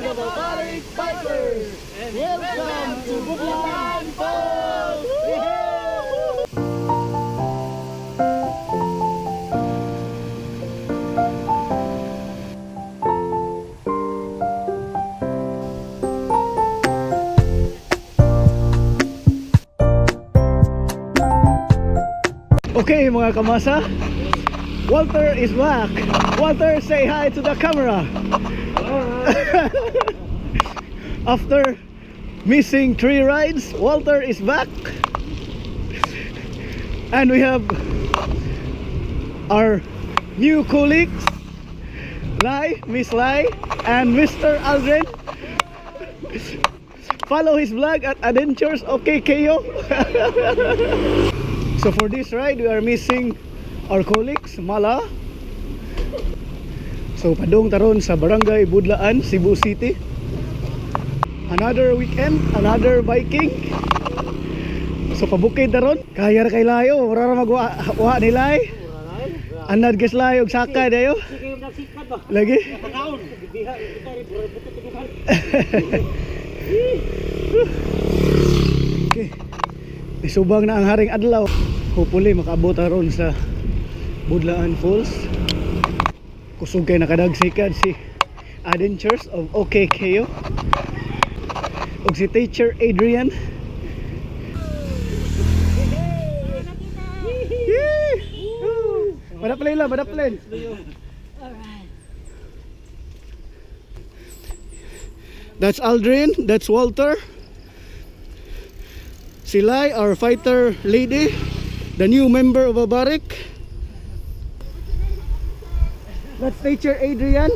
the Barbaric Bikers! Welcome to Budlaan Falls! Okay, mga kamasa, Walter is back. Walter, say hi to the camera. After missing three rides, Walter is back. And we have our new colleagues, Lai, Miss Lai, and Mr. Aldrin. Follow his vlog at Adventures OKKO. So for this ride, we are missing our colleagues, Mala. So padung taron sa Barangay Budlaan, Cebu City. Another weekend, another biking. So pabukid taron, kaya ra kay layo, ora ra magwa wa ni Lai. Anad gas layo og saka dayo. Lagi. Okay. Isubang na ang haring adlaw. Hopefully makaabot ron sa Budlaan Falls. Kusog kay nakadagsikad si Adventures of OKKO ug si Teacher Adrian. Yee! Madaplin lang, madaplin. That's Aldrin, that's Walter. Si Lai, our fighter lady, the new member of Abarik. That's Teacher Adrian.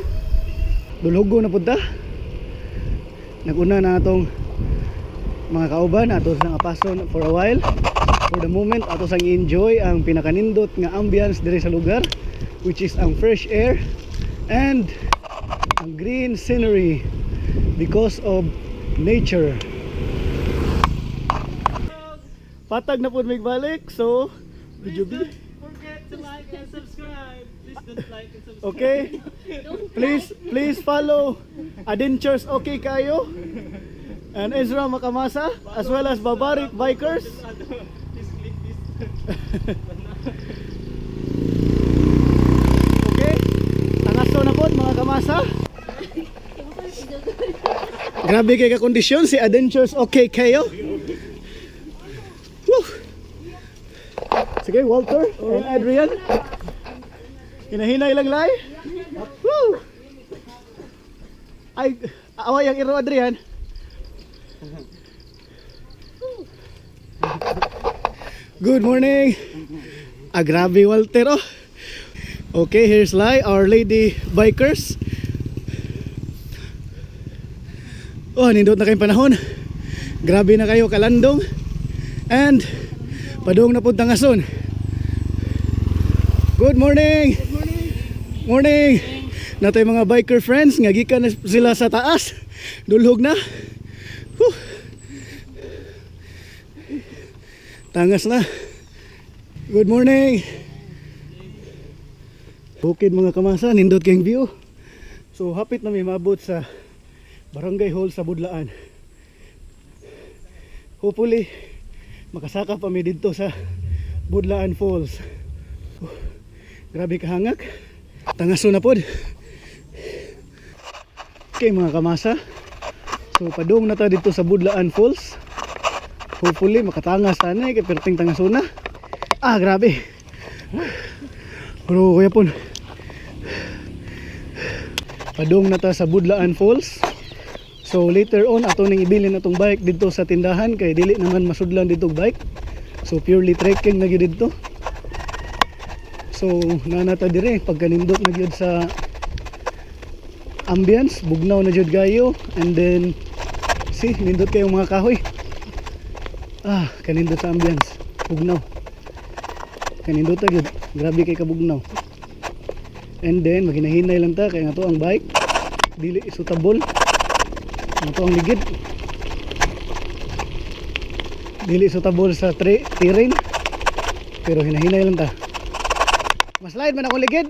Dulhugo na punta. Naguna na atong mga kauban, ato sang apason for a while. For the moment, ato sang enjoy ang pinakanindot nga ambience diri sa lugar, which is ang fresh air and ang green scenery because of nature. Patag na po may balik, so medyo Please don't forget to like and subscribe. Please don't like and subscribe. Okay. Please, please follow Adventures Okay Kayo and Ezra Makamasa as well as Barbaric Bikers. Please click this. Okay? Tangaso na po mga kamasa. Grabe kay ka-kondisyon si Adventures Okay Kayo. Woo! Sige, Walter and Adrian. Hinahinay lang lay. Woo! Ay, away ang iro, Adrian. Good morning. Ah, grabe Walter oh. Okay, here's Lai, our lady bikers. Oh, nindot na kayong panahon. Grabe na kayo kalandong. And padung na punta ngason. Good morning. Good morning. Morning. Natay mga biker friends nga gikan na sila sa taas. Dulhog na. Whew. Tangas na. Good morning. Bukid mga kamasa, nindot kayong view. So hapit na may mabot sa Barangay Hall sa Budlaan. Hopefully makasaka pa mi didto sa Budlaan Falls. Oh, grabe kahangak. Tangaso na pod. Okay mga kamasa. So padung na ta dito sa Budlaan Falls. Hopefully makatangas sana eh, kay perting tangaso na. Ah, grabe. Pero kuya pon. Padung na ta sa Budlaan Falls. So later on ato ning ibilin atong bike didto sa tindahan kay dili naman masudlan didto bike. So purely trekking na gyud didto. So nanata dire pagkanindot na gyud sa ambience, bugnaw na jud kayo, and then see nindot kayong mga kahoy. Ah, kanindot sa ambience, bugnaw. Kanindot ta gyud, grabe kay kabugnaw. And then maginahinay lang ta kay nga to ang bike dili suitable. Ang to ang ligid. Dili suitable sa terrain. Pero hinahinay lang ta. Mas slide man ako ligid.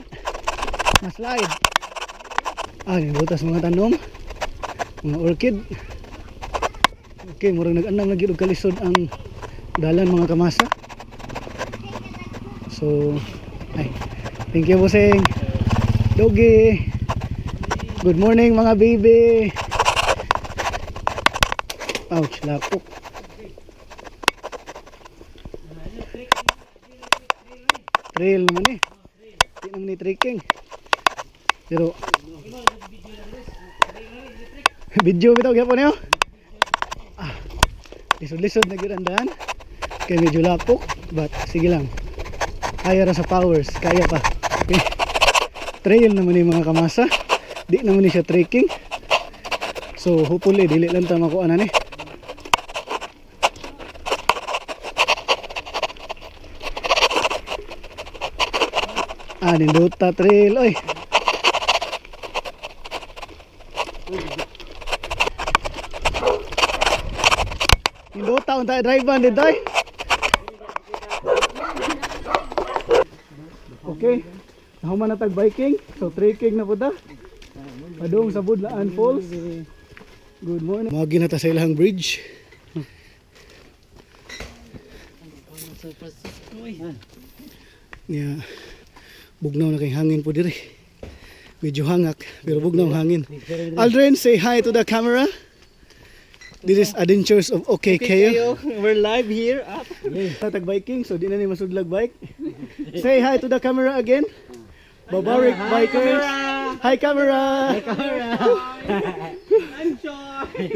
Mas slide. Ah, nibutas mga tanom. Mga orchid. Okay, murag nag-andam na gyud og kalisod ang dalan, mga kamasa. So, ay, thank you, bossing. Doggy. Good morning, mga baby. Ouch, lapok. Trail naman eh. Di naman ni trekking. Pero video bitaw gyapon niyo. Ah. Lisod-lisod na gyud ang daan. Kay medyo lapok, but sige lang. Kaya ra sa powers, kaya pa. Okay. Trail naman ni, mga kamasa. Di naman ni siya trekking. So hopefully dili lang ta makuha na ni. Ah, nindota trail oy. Nindota unta drive ban dito ay. Okay. Nahuman na tag biking, so trekking na pud ta. Padung sa Budlaan Falls. Good morning. Moagi na ta sa ilahang bridge. San Francisco eh. Yeah. Bugnaw na kay hangin po diri. Medyo hangak, pero bugnaw ang hangin. Aldrin, say hi to the camera. This is Adventures of OKKO. We're live here at Tag biking, so di na ni masudlag bike. Say hi to the camera again. Barbaric Bikers. Hi, camera. I'm Choi.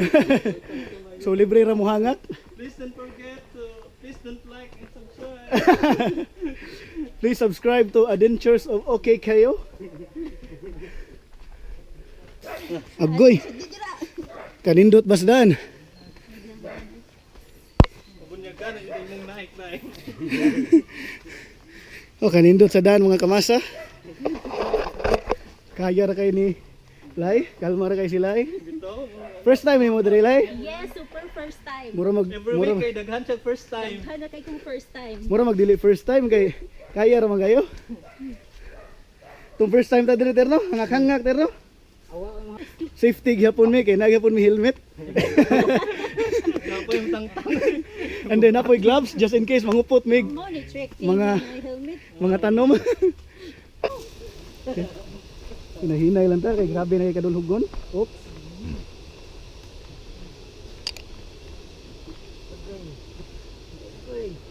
So libre ra mo hangak. Please don't forget to please don't like and subscribe. Please subscribe to Adventures of OKKO. Agoy. Kanindot basdan. Bunyagan ang imong naik naik. O kanindot sa daan, mga kamasa. Kaya ra kay ni Lai, kalma ra kay si Lai. Bitaw. First time mo diri, Lai. Yes, super first time. Mura mag Every mura, week kay daghan siya first time. Daghan na kay kong first time. mura magdili first time kay kaya ra man kayo. Tung first time ta diri terno, hangak-hangak terno. Safety gyapon mi kay nagyapon mi helmet. Napo yung tangtang. And then apoy gloves just in case mangupot mig Mo ni trekking mga helmet. mga tanom. Hinahinay lang ta kay grabe na kay kadulhugon. Oops.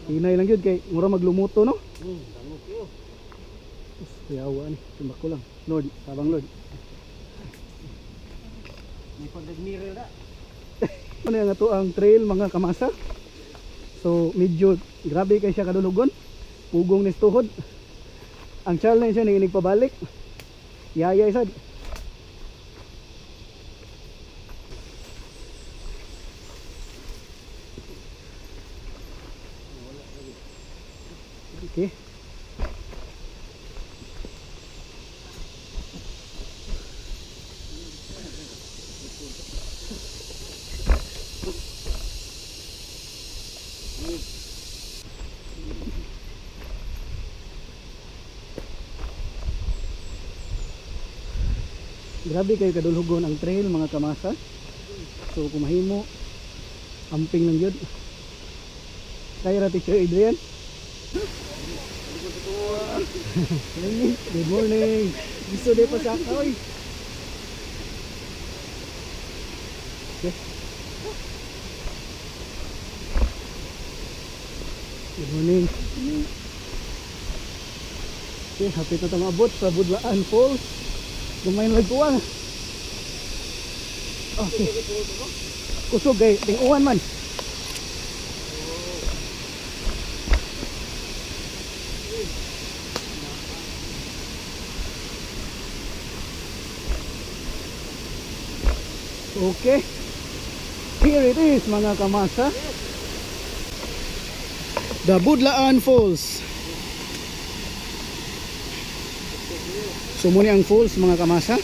Hinay lang yun kay mura maglumuto, no? Kuyawa ni, tumbak ko lang. Lord, tabang Lord. May pag-mirror na. Ano yung ato ang trail, mga kamasa. So medyo grabe kay siya kadulugon. Pugong ni tuhod. Ang challenge siya nanginig pabalik. Yaya sad. Okay. Grabe kayo kadulhugon ang trail, mga kamasa. So kung mahimo, amping lang yun. Kaya ra, Teacher Adrian. Good morning. Gusto di pa sa oy. Okay. Good morning. Okay, hapit na tang abot sa Budlaan Falls. Gamay na lagkuan. Okay. Kusog kay ting-uwan man. Okay. Here it is, mga kamasa. The Budlaan Falls. So muni ang falls, mga kamasa.